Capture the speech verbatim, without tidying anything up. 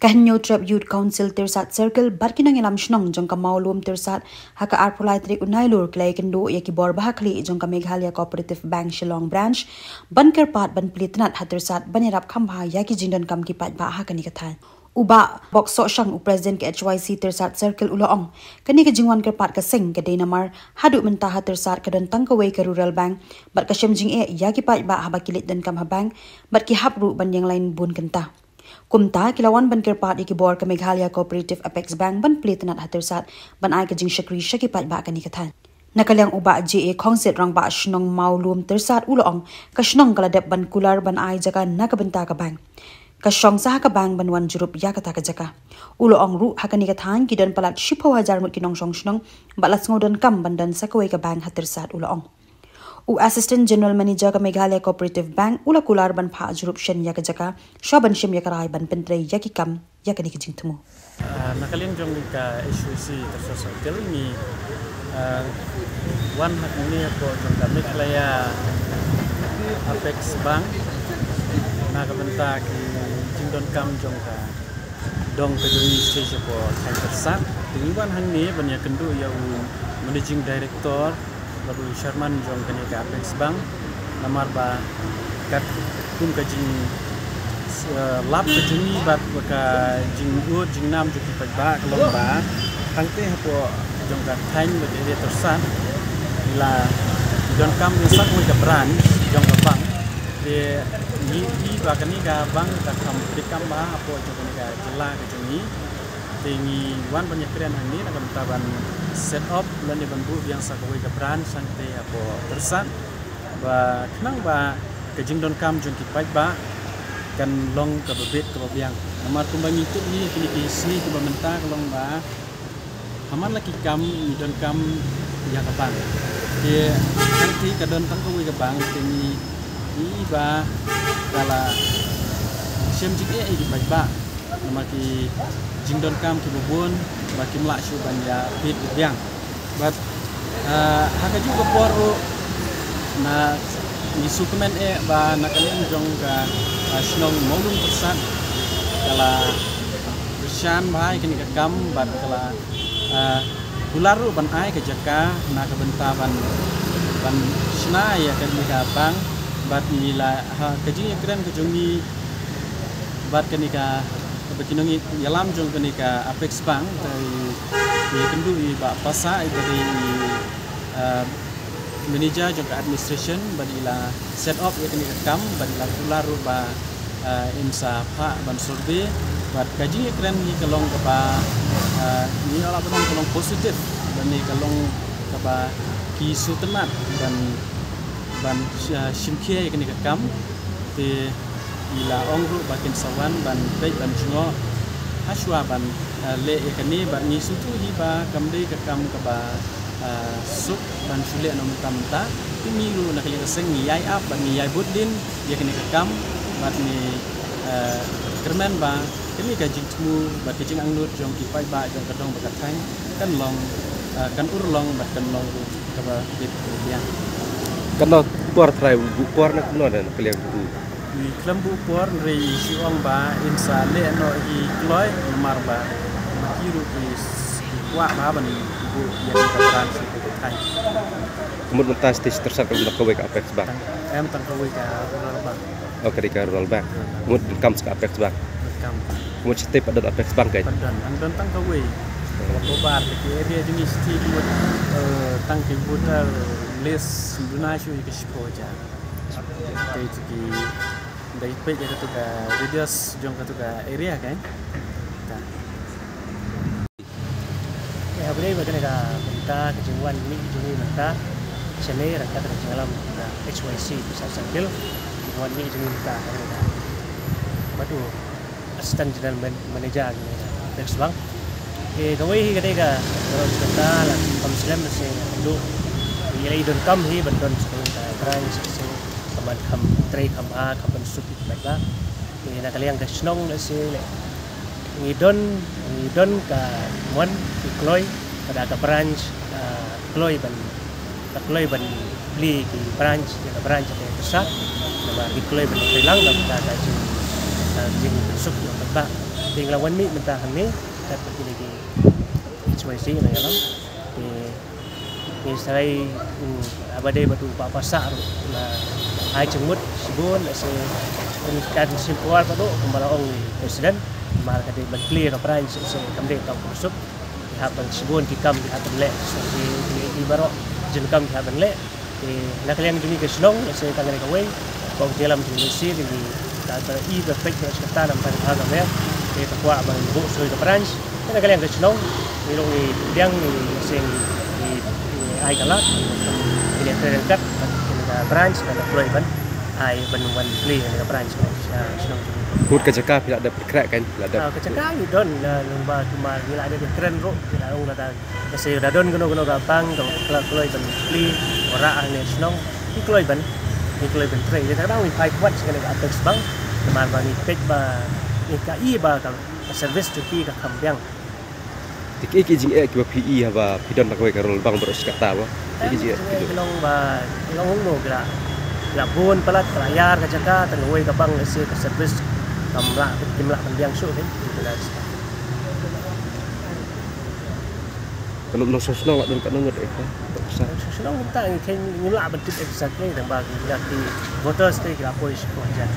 Ka Hynñiewtrep Youth Council Tyrsad Circle bad ki nongïalam shnong jong ka Mawlum Tyrsad ha ka arphew lai tarik u Nailur ki la ïakynduh ïa ki bor bahakhlieh jong ka Meghalaya Cooperative Bank Shillong Branch ban kyrpad ban plie tnat ha Tyrsad ban ïarap kham bha ïa ki jingdonkam ki paidbah ha kane ka thaiñ. U Bah Bok Sohshang, u President ka H Y C Tyrsad Circle, u la ong, kane ka jingwan kyrpad ka seng ka dei namar haduh mynta ha Tyrsad ka don tang kawei ka Rural Bank bad ka shem jingeh ïa ki paidbah haba ki leit donkam ha bank bad ki hap ruh ban ïeng lain bun kynta. Kumta ki la wan ban kyrpad ïa ki bor ka Meghalaya Cooperative Apex Bank ban plie tnat ha Tyrsad ban ai ka jingshakri sha ki paidbah kane ka thaiñ. Na ka liang u Bah J A Khongsit, Rangbah Shnong Mawlum Tyrsad, u la ong, ka shnong ka la dep ban kular ban ai jaka na ka bynta ka bank. Ka shong sa ha ka bank ban wan jrup ïa kata ka jaka. U la ong ruh ha kane ka thaiñ ki don palat shiphew hajar ngut ki nongshong shnong bad la sngew donkam ban don sa kawei ka bank ha Tyrsad, u la ong. U Assistant General Manager ka Meghalaya Cooperative Bank u la kular ban phah jrup shen ïa ka jaka shwa ban shim ïa ka rai ban pyntrei ïa ki kam ïa kane ka jingthmu. Ah, na ka liang jong ka H Y C Tyrsad Circle ngi, ah, wan hangne hapoh jong ka Meghalaya Apex Bank na ka bynta ki jingdonkam jong ka dong ka jong ngi sha hapoh thaiñ Tyrsad. Te ngi wan hangne ban ïakynduh ïa u Managing Director bad u Chairman jong kane ka Apex Bank. Namar ba katkum ka jing, eh, lap ka jong ngi bad ka jingud jingnam jong ki paidbah ka long ba hangtei hapoh jong ka thaiñ bad area Tyrsad ngi la donkam ïa sa kawei ka branch jong ka bank. Te ngi i ba kane ka bank ka kham treikam bha hapoh jong kane ka jylla ka jong ngi. Te ngi wan ban ïakren hangne na ka bynta ban set up lane ban buh biang sa kawei ka branch hangtei hapoh Tyrsad ba khnang ba ka jingdonkam jong ki paidbah kan long kaba bit kaba biang. Namar kumba ngi tip hi kine ki sngi kiba mynta ka long ba ha man la ki kam ngi donkam ïa ka bank. Te hangtei ka don tang kawei ka bank te ngi i ba ka la shem jingeh ïa ki paidbah. Namar ki jingdonkam kiba bun ba kim lah shuh ban ïa bit biang. Bad, ah, ha kajuh ka por ruh na ngi sngewkmen eh ba na ka liang jong ka, ah, shnong Mawlum Tyrsad ka la kyrshan bha ïa kane ka kam bad ka la, ah, kular ruh ban ai ka jaka na ka bynta ban, ban shna ïa kane ka bank bad ngi la ha ka jingïakren ka jong ngi bad kane ka, kaba ki nongïalam jong kane ka Apex Bank, te i, i kynduh i Bah Pasa, i ba dei i, ah, manager jong ka administration, bad i la set up ïa kane ka kam, bad i la kular ruh ba, ah, in sa phah ban survey, bad ka jingïakren hi ka long kaba, ah, ngi ïoh lah ban ong ka long positive, bad ni ka long kaba ki sngewtynnat ban, ban, ah, shimkhia ïa kane ka kam. Te i la ong ruh ba kin sa wan ban peit ban jngoh hashwa ban, eh, leh ïa kane bad ngi sngewthuh hi ba kam dei ka kam kaba, eh, suk ban shu leh noh mynta mynta. Te ngi ruh na ka liang ka seng ngi ïai ap bad ngi ïai bud dien ïa kane ka kam bad ngi, eh, kyrmen ba kane ka jingthmu bad ka jingangnud jong ki paidbah jong ka dong bad ka thaiñ kan long, eh, kan urlong bad kan long ruh kaba bit kaba biang. Katno por trai u buh por na kumno na ka liang u buh? Ngi khlem buh por hynrei i shu ong ba in sa leh noh hi kloi namar ba ma ki ruh ki s-, ki kwah ba ban buh ïa ka branch sha ka thaiñ. Ka mut mynta stage tersat ka mut kawei ka Apex Bank. Tang, em tang kawei ka Rural Bank. Oh, ka dei ka Rural Bank. Mut kam sa ka Apex Bank. Kam. Mut stage pat don Apex Bank ka. Pat don, ang don tang kawei. Kaba kawbar ka ki area jong ngi stage mut, eh, tang ki voter list duna shu ïa ka shiphew hajar. Te ki dei peit ïa katu ka radius jong katu ka area ka. Ta. Ïa, haba ïadei bad kane ka bynta ka jingwan mih jong ngi mynta shane ryngkat ka jingïalam ka H Y C Tyrsad Circle, ka jingwan mih jong ngi mynta ha kane ka bad u Assistant General Man-, Manager jong ngi ka Apex Bank. Te kawei hi ka dei ka baroh shi katta la kam slem lane ka duh. Ngi la i donkam hi ban don sa kawei ka branch shisha, ka ban kham trei kham bha, kham pynsuk ïa ki paidbah. Te na ka liang ka shnong lehse leh ngi don, ngi don ka mon, ki kloi, ka da ka branch, ah, kloi ban, ka kloi ban plie ki branch, ïa ka branch ka Tyrsad, namar ki kloi ban plie lang ka, ka, ka jing, ka jingpynsuk ïa ka paidbah. Te ngi la wan mih mynta hangne kat ba kine ki H Y C na ïalam. Te ngi sa ai, mm, haba dei bad u Bah Passah ruh la ai jingmut shibun, lehse kan shim por pat ruh kumba la ong i president, namar ka dei ban plie ka branch, lehse kam dei tang ka suk. Ki hap ban shibun ki kam ki hap ban leh, ki, ki, ki baroh jingkam ki hap ban leh. Te na ka liang jong ngi ka shnong, lehse tang kane kawei, ka jingïalam jong ngi lehse ka ngi ka, ka i ba peit ba shkata namar ka, ka mer. Te ka kwah ban buh shuh ka branch. Te na ka liang ka shnong ngi ruh ngi pdiang, ngi lehse ngi, ngi, ngi ai ka lad, ngi leh trei ryngkat bad kane ka branch, ka kloi ban ai ban wan plie kane ka branch sha shnong jong ngi. Kut ka jaka phi la dep khreh kan, phi la dep. Ah, ka jaka ngi don, ah, lyngba kumba ngi la dep kren ruh, ngi la ong lada lehse da don kano kano ka bank ka, ka kloi ban plie wanrah hangne shnong, ngi kloi ban, ngi kloi ban trei. Te kata ngi phai kwah sha kane ka Apex Bank namar ba ngi peit ba, ngi ka i ba ka, ka service jong ki ka kham biang. Te kiei ki jingeh kiba phi i haba phi don na kawei ka role bank baroh shi katta ba? Kiei ki jingeh ki long ba, ki long hangno ki la, ki la bun palat, ki la ïar ka jaka, tang kawei ka bank lehse ka service kam lah, kim lah ban biang shuh, ki la Ka nongshong shnong la don katno ngut acre? Nongshong shnong mynta ngi khein ngim lah ban tip exactly, tang ba ki, ki voters te ki la poi shiphew hajar.